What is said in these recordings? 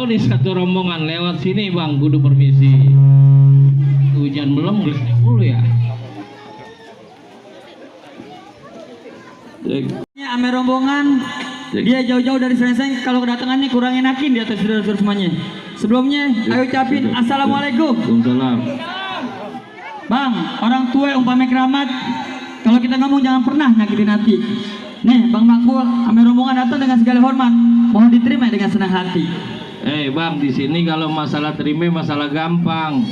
tahu nih satu rombongan lewat sini bang, kudu permisi. Hujan belum, gelap dulu ya. Ame rombongan, dia jauh-jauh dari Srengseng. Kalau kedatangan nih kurang enakin di atas saudara-saudara semuanya. Sebelumnya, ayo ucapin assalamualaikum. Waalaikumsalam. Bang, orang tua umpamanya keramat. Kalau kita ngomong jangan pernah nyakitin hati. Nih, Bang Makbul, ame rombongan datang dengan segala hormat. Mohon diterima dengan senang hati. Bang, di sini kalau masalah terima masalah gampang.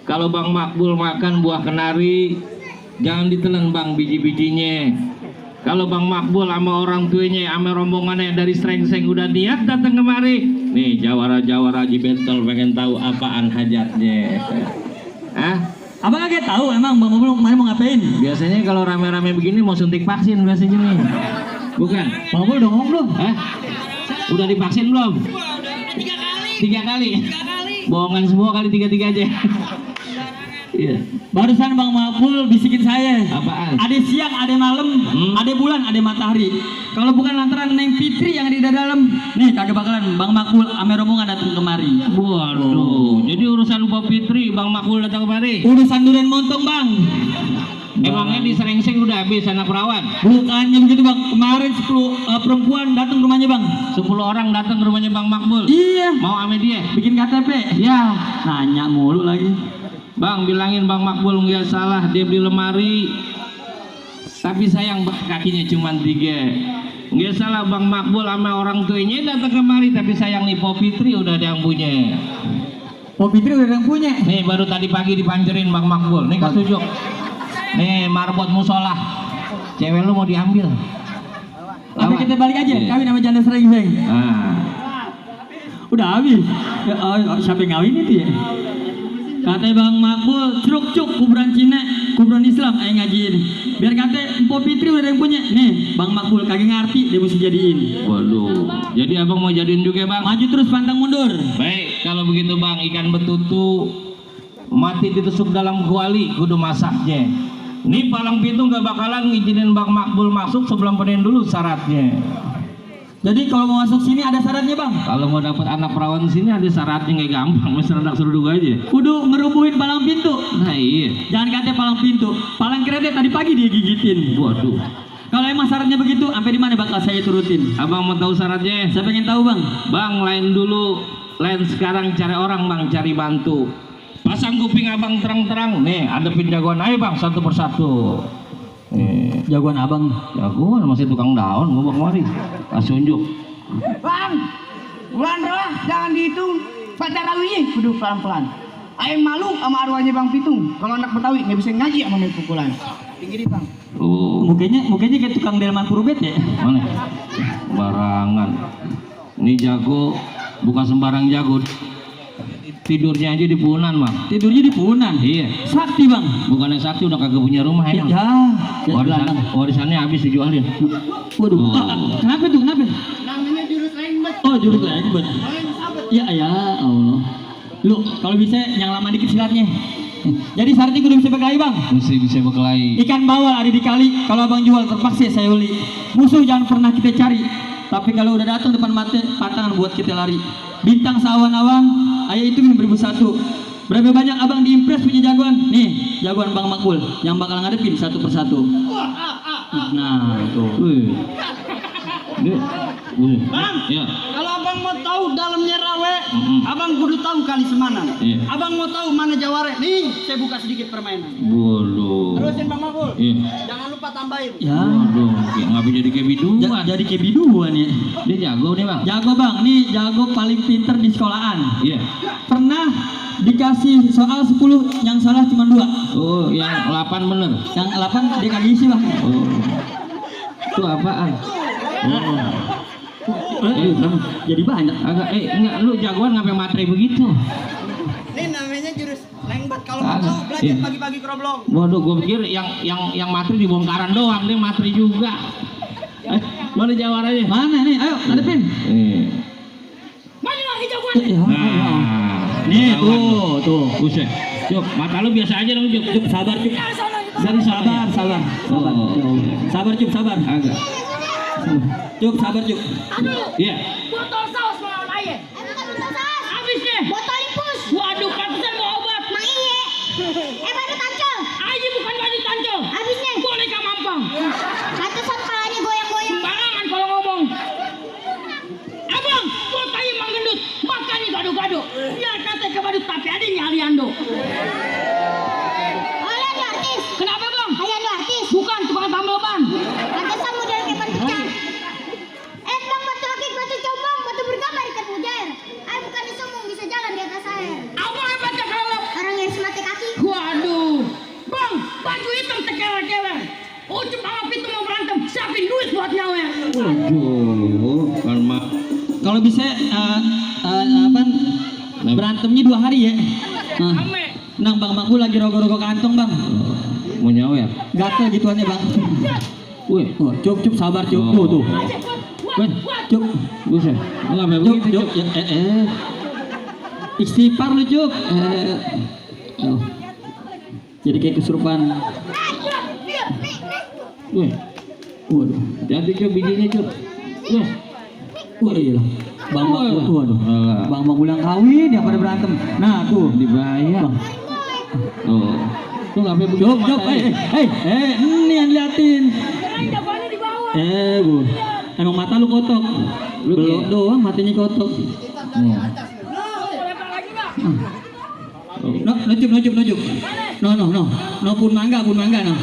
Kalau Bang Makbul makan buah kenari, jangan ditelan bang biji-bijinya. Kalau Bang Makbul sama orang tuanya, sama rombongannya dari Srengseng udah niat datang kemari, nih jawara-jawara Haji Bentol pengen tahu apaan hajatnya. Hah? Abang kaget tahu emang Bang Makbul kemarin mau ngapain? Biasanya kalau rame-rame begini mau suntik vaksin biasanya nih. Bukan? Bang Makbul udah ngomong belum? Hah? Udah divaksin belum? Tiga kali. Bohongan semua kali tiga aja. Iya. Barusan Bang Makbul bisikin saya. Apaan? Ada siang, ada malam, ada bulan, ada matahari. Kalau bukan lantaran Neng Fitri yang ada di dalam, nih kagak bakalan Bang Makbul ame rombongan datang kemari. Waduh, jadi urusan Mbak Fitri Bang Makbul datang kemari. Urusan durian montong Bang. Emangnya di Srengseng udah habis anak perawan? Bukannya begitu Bang, kemarin 10 perempuan datang ke rumahnya Bang. 10 orang datang ke rumahnya Bang Makbul. Iya. Mau ame dia? Bikin KTP. Ya. Nanya mulu lagi. Bang, bilangin Bang Makbul nggak salah, dia beli lemari. Tapi sayang kakinya cuma 3. Nggak salah Bang Makbul sama orang tuanya datang kemari, tapi sayang nih Po Fitri udah ada yang punya. Po Fitri udah ada yang punya. Nih baru tadi pagi dipancerin Bang Makbul. Nih kasujuk. Nih marbot musola. Cewek lu mau diambil. Tapi kita balik aja, kawin sama janda Srengseng. Udah habis. Ya, siapa yang ngawin itu ya? Katanya Bang Makbul, cuk kuburan Cina, kuburan Islam, ngajiin. Biar katanya Po Fitri udah ada yang punya. Nih, Bang Makbul kagak ngerti, dia mesti jadiin. Waduh, jadi abang mau jadiin juga Bang? Maju terus pantang mundur. Baik, kalau begitu Bang, ikan betutu mati ditusuk dalam kuali, kudu masaknya. Ini palang pintu gak bakalan ngizinin Bang Makbul masuk sebelum penuhin dulu syaratnya. Jadi kalau mau masuk sini ada syaratnya Bang? Kalau mau dapat anak perawan sini ada syaratnya, nggak gampang, mesti rendak seruduk aja. Kudu ngerubuhin palang pintu. Nah iya. Jangan katanya palang pintu, palang kredit tadi pagi dia gigitin. Waduh. Kalau emang syaratnya begitu, sampai di mana bakal saya turutin? Abang mau tahu syaratnya? Saya pengen tahu Bang. Bang, lain dulu, lain sekarang cari orang Bang, cari bantu. Pasang kuping abang terang-terang, nih adepin jagoan ayo Bang satu persatu. Jagoan abang. Jagoan masih tukang daun, ngomong kemari. Kasih unjuk. Bang, bulan roh jangan dihitung. Pacar rawinya kudu pelan-pelan. Ayo malu sama arwahnya Bang Pitung. Kalau anak Betawi nggak bisa ngaji sama main pukulan. Tinggi di Bang. Mukanya kayak tukang delman purubet ya. Mana? Barangan. Ini jago, bukan sembarang jago. Tidurnya aja di punan Bang. Tidurnya di punan. Iya. Sakti Bang. Bukannya sakti udah kagak punya rumah emang. Warisannya habis dijualin. Waduh. Kenapa tuh? Kenapa? Namanya jurus lembet. Oh jurus lembet. Ya Allah. Lu kalau bisa yang lama dikit silatnya. Jadi syaratnya kudu bisa berkelahi Bang. Mesti bisa berkelahi. Ikan bawal ada di kali. Kalau abang jual terpaksa saya beli. Musuh jangan pernah kita cari. Tapi kalau udah datang depan mata, patangan buat kita lari. Bintang sawan-awang, ayah itu 1001. Berapa banyak abang diimpres punya jagoan? Nih, jagoan Bang Makbul yang bakal ngadepin satu persatu. Nah, itu. Bang, ya. kalau abang mau tahu dalamnya rawe, abang kudu tahu kali semana. Iya. Abang mau tahu mana jaware. Nih, saya buka sedikit permainan. Waduh. Terusin Bang Makbul. Iya. Jangan lupa tambahin. Ya. Waduh, ngapa jadi kayak biduan? Jadi kayak biduan ya. Dia jago nih Bang. Jago Bang, nih jago paling pinter di sekolahan. Iya. Pernah dikasih soal 10 yang salah cuma 2. Oh, yang 8 bener. Yang 8 dia kagak isi Bang. Oh. Itu apaan? Jadi banyak. Agak enggak lu jagoan ngapain materi begitu? Ini namanya jurus lembet. Kalau mau tahu belajar pagi-pagi keroblong. Waduh, gue pikir yang materi di bongkaran doang, dia materi juga. Mana jawarannya? Mana nih? Ayo, hadapin. Maju lagi jagoan. Nih tuh. Buset. Cuk, mata lu biasa aja dong, Cuk. Cuk, sabar Cuk. Sabar. Sabar Cuk, sabar. Agak. Cuk, sabar Cuk. Aduh. Iya. Botol saus melawan ayah. Waduh, kan mak. Kalau bisa apa berantemnya 2 hari ya. Nang Bang Makbul lagi rogo-rogo kantong bang. Mau nyawer? Gatel gituannya bang. Wih, Cup sabar cup tuh. Wih, Cup. buset. Enggak apa Cup begitu. cup ya istighfar lu cup. Oh. Jadi kayak kesurupan. Wih, Waduh. hati Cuk bijinya Cuk. Wih, Wah iya lah. Bang Makbul, waduh. Alah. Bang Makbul yang kawin yang pada berantem. Nah tuh. dibayar. Bang. Oh, tuh nggak apa begitu. Cup, ini yang liatin. Bu, emang mata lu kotok. Lu Belum kayak- doang matanya kotok. Oh. Nujuk. No pun mangga no.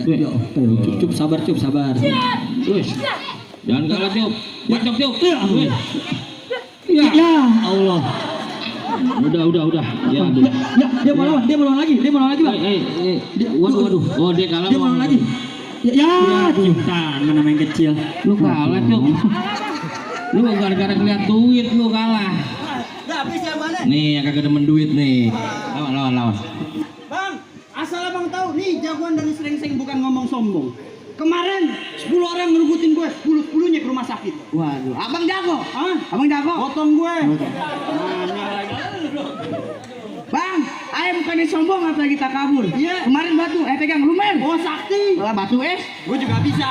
Cup sabar. Wih, jangan kalah Cuk. Bacok Cuk. Wih, Ya Allah. udah. Ya, aduh. Ya, dia mau lawan lagi bang. Waduh. Oh, dia kalah. Dia mau lawan lagi. Ya, ciutan mana main kecil. Lu kalah Cuk. Lu gara-gara ngeliat duit lu kalah. Nih yang kagak demen duit nih. Lawan. Bang, asal abang tahu nih jagoan dari Srengseng bukan ngomong sombong. Kemarin 10 orang ngerebutin gue, 10-10-nya ke rumah sakit. Waduh, abang jago? Hah? Abang jago? Potong gue. Bang, ayah bukannya sombong apa kita kabur? Iya. Kemarin batu, pegang lumayan. Oh sakti. Malah batu gue juga bisa.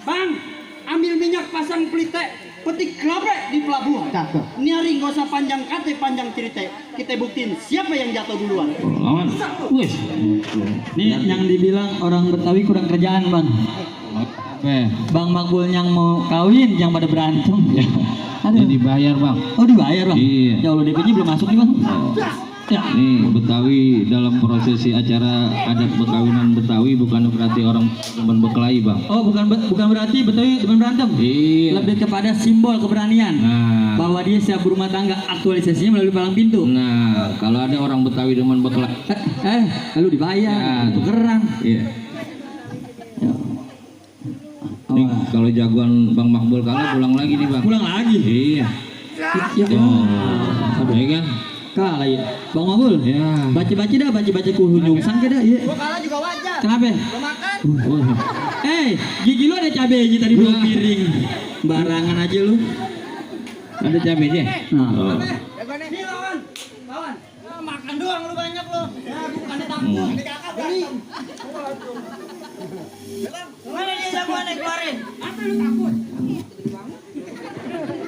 Bang, ambil minyak pasang pelite, petik kelapa di pelabuhan. Cakep. Nyari nggak usah panjang kate, panjang cerita. Kita buktiin siapa yang jatuh duluan. Lawan. Wih. Ini yang dibilang orang Betawi kurang kerjaan bang. Bang Makbul yang mau kawin yang pada berantem. Ini dibayar bang. Oh dibayar bang? Iya. Ya Allah DP-nya belum masuk nih bang. Ya. Nih Betawi dalam prosesi acara adat perkawinan Betawi bukan berarti orang teman berkelahi bang. Oh bukan berarti Betawi demen berantem. Iya. Lebih kepada simbol keberanian. Nah, Bahwa dia siap berumah tangga, aktualisasinya melalui palang pintu. nah kalau ada orang Betawi demen berkelahi, Lalu dibayar, Ya. tukeran. iya. Ya. Nih, kalau jagoan Bang Makbul kalah pulang lagi nih bang. Pulang lagi. Iya. Ya. Oh, ya kan? Kalah ya. Bang Makbul. Ya. Baca kuhunjung sang dah ya. Gua kalah juga wajar. Kenapa? Lo makan. Oh, Gigi lu ada cabai aja tadi 2 piring. Barangan aja lu. ada cabenya. Nah. Oh. Nih lawan. Makan doang lu banyak lo. Ya bukannya takut. Ini kakak beli. Mana dia jagoan yang kemarin? Apa lu takut?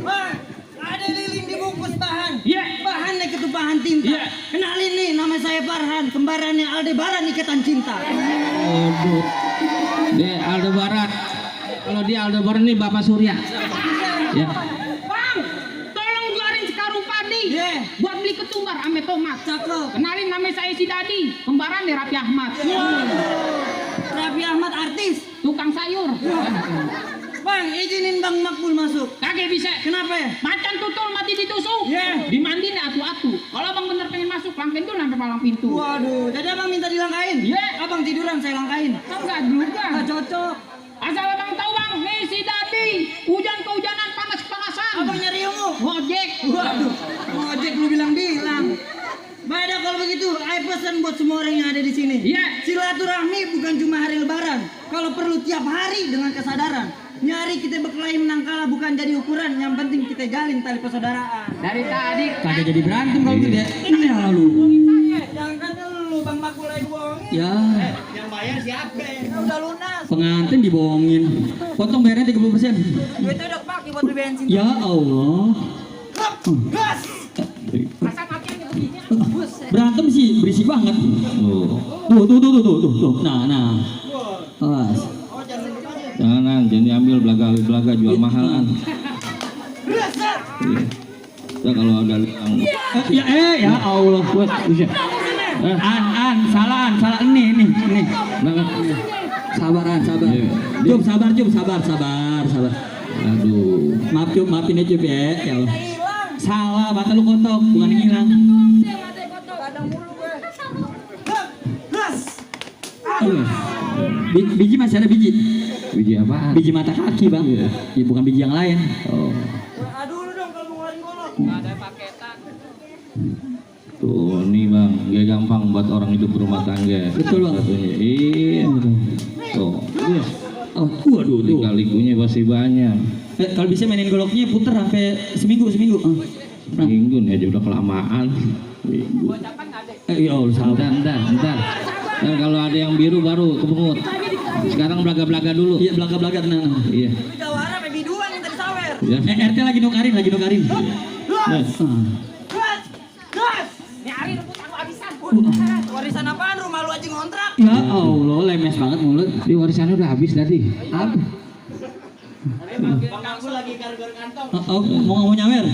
Bang, ada lilin dibungkus bahan. Iya. Bahan nih ketupahan tinta. Iya. Kenalin nih, nama saya Farhan, kembarannya Aldebaran Ikatan Cinta. Aduh. Dia Aldebaran. Kalau dia Aldebaran nih Bapak Surya. Ya. Bang, tolong jualin sekarung padi. Iya. Buat beli ketumbar ame tomat. Cakep. Kenalin nama saya si Dadi, kembaran dari Raffi Ahmad. Raffi Ahmad artis. Tukang sayur. Bang, izinin Bang Makbul masuk. Kagak bisa. Kenapa ya? Macan tutul mati ditusuk. Iya. Dimandiin atu-atu. Kalau abang bener pengen masuk, langkain dulu sampai palang pintu. Waduh, jadi abang minta dilangkain? Iya. Abang tiduran, saya langkain. Enggak juga. Nggak cocok. Asal abang tahu bang, nih si Dadi, hujan kehujanan, panas-panasan. Abang nyari ilmu. Ngojek. Waduh, ngojek lu bilang-bilang. Baiklah kalau begitu, saya pesan buat semua orang yang ada di sini. Iya. Silaturahmi bukan cuma hari Lebaran. Kalau perlu tiap hari dengan kesadaran. Nyari kita berkelahi menang kalah bukan jadi ukuran. Yang penting kita jalin tali persaudaraan. Dari tadi. Kagak jadi berantem kalau gitu ya. Ini ya lalu. Jangan kan lu Bang Makbul lagi bohongin. Ya, Yang bayar siapa? Udah lunas. pengantin dibohongin. Potong bayarnya 30%. Duitnya udah pakai buat beli bensin. Ya Allah. Gas. Masa makin begini. Berantem sih berisik banget. Oh. Tuh. Nah. Awas. Jangan diambil belaga jual mahalan. Iya. Ya kalau ada yang Ya Allah. bisa. Salah ini. Nah, Sabar. Iya. Cup, sabar. aduh. Maafin ya Cup ya. Ya Allah. Salah, mata lu kotok, bukan ngilang. Gas. Biji masih ada biji. Biji apaan? Biji mata kaki bang. Iya. Ya bukan biji yang lain. Oh. Tuh, nih bang, gak gampang buat orang hidup berumah tangga. Betul, Bang. Satunya. Iya. Tuh, yes. Oh, waduh tuh. Likunya pasti banyak. Kalau bisa mainin goloknya puter sampai seminggu. Nah. Minggu nih aja udah kelamaan. Minggu. Ya Allah, salah. Bentar. Ntar kalau ada yang biru baru kebengut. Sekarang belaga-belaga dulu. Iya, belaga-belaga tenang. Iya. Jawara biduan yang tadi sawer. Ya. RT lagi nukarin. Nah. Ini Ari rebut aku habisan. Warisan apaan? Rumah lu aja ngontrak. Ya Allah, lemes banget mulut. Di warisannya udah habis tadi. Apa? Bang aku lagi garuk-garuk kantong. Oh, mau nyawer?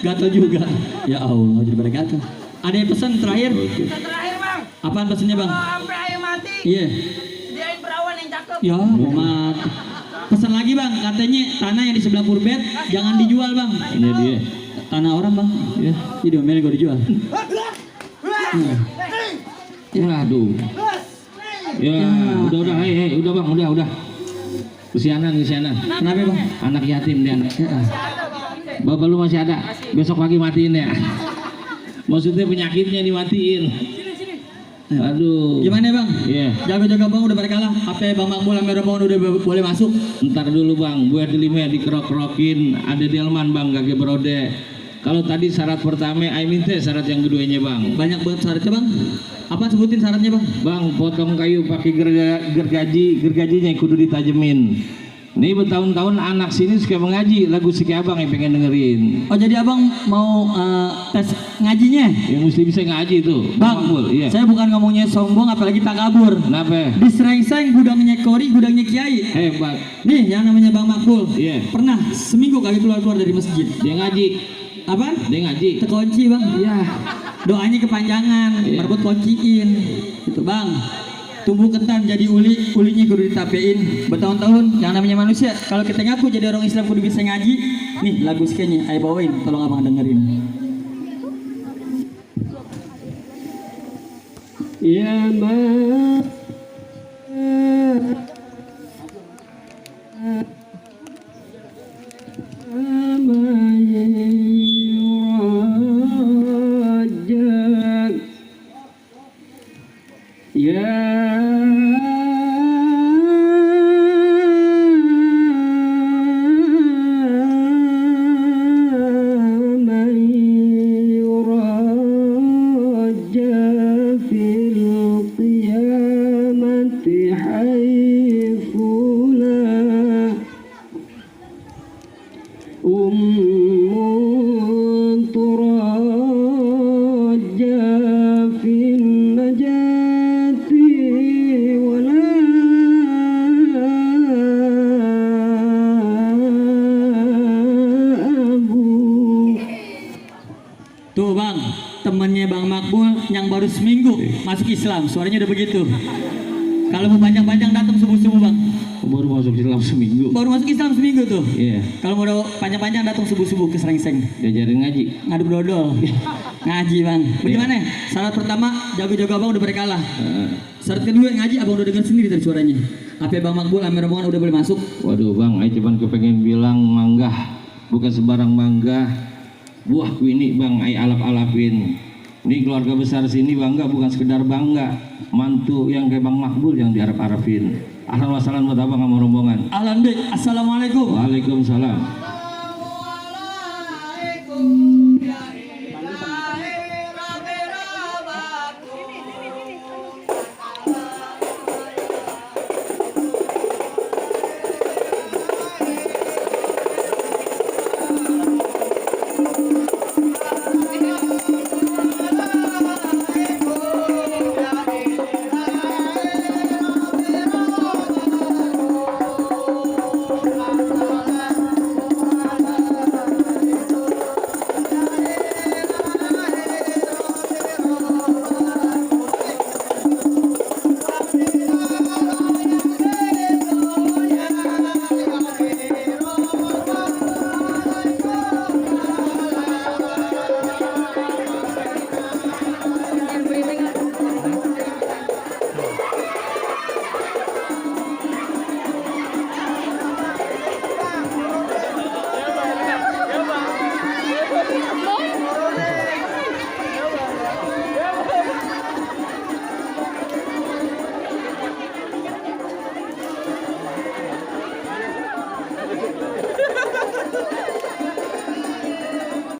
Gatel juga. Ya Allah, jadi pada gatel. Ada yang pesan terakhir? Oke. Dan terakhir bang, Apaan pesannya bang? kalau sampai ayam mati, Iya. sediain perawan yang cakep. Ya, umat. Pesan lagi bang, katanya tanah yang di sebelah Purbet jangan dijual bang. Ini dia. Tanah orang bang. Ya. Ini diomelin gue dijual. Waduh. Ya, udah, hei, udah bang, udah. Kesianan. Kenapa bang? Anak yatim dia. Ya. Bapak lu masih ada. Besok pagi matiin ya. Maksudnya penyakitnya dimatiin. Aduh. Gimana bang? Iya. Jago-jago bang udah pada kalah. Apa bang Makmul sama Rombongan udah boleh masuk? Ntar dulu bang, buat delima dikerok-kerokin. Ada delman bang, kagak berode. Kalau tadi syarat pertama, I minta syarat yang keduanya bang. Banyak banget syaratnya bang. Apa sebutin syaratnya bang? Bang, potong kayu pakai gergajinya yang kudu ditajemin. Nih bertahun-tahun anak sini suka mengaji lagu Siki Abang yang pengen dengerin. Oh jadi abang mau tes ngajinya? Yang mesti bisa ngaji tuh. Bang, Makmul, iya. saya bukan ngomongnya sombong apalagi takabur. Kenapa? Di Serengseng gudangnya Kori, gudangnya Kiai. Hebat. Nih yang namanya Bang Makbul. Iya. Pernah seminggu kali keluar dari masjid. Dia ngaji. Apaan? Dia ngaji. Terkunci bang. Iya. Doanya kepanjangan, Iya. merebut kunciin. Itu bang. Tumbuh ketan jadi ulinya kudu ditapein. Bertahun-tahun yang namanya manusia. Kalau kita ngaku jadi orang Islam kudu bisa ngaji. Nih lagu skenya, ayo bawain. Tolong abang dengerin. Ya ma. Tuh bang, temennya Bang Makbul yang baru seminggu masuk Islam, suaranya udah begitu. Kalau mau panjang-panjang datang subuh-subuh bang. Baru masuk Islam seminggu. Baru masuk Islam seminggu tuh. Iya. Kalau mau panjang-panjang datang subuh-subuh ke Serengseng. Diajarin ngaji. Ngaduk dodol. Ngaji bang. Bagaimana? Syarat pertama jago-jago abang udah berkalah. Syarat kedua ngaji abang udah dengar sendiri dari suaranya. Apa Bang Makbul sama rombongan udah boleh masuk? Waduh bang, saya cuman kepengen bilang manggah, bukan sembarang manggah. Buahku ini bang, saya alap-alapin. Ini keluarga besar sini bangga, bukan sekedar bangga. Mantu yang kayak Bang Makbul yang diharap-harapin. Alhamdulillah buat abang sama rombongan. Alhamdulillah. Assalamualaikum. Waalaikumsalam.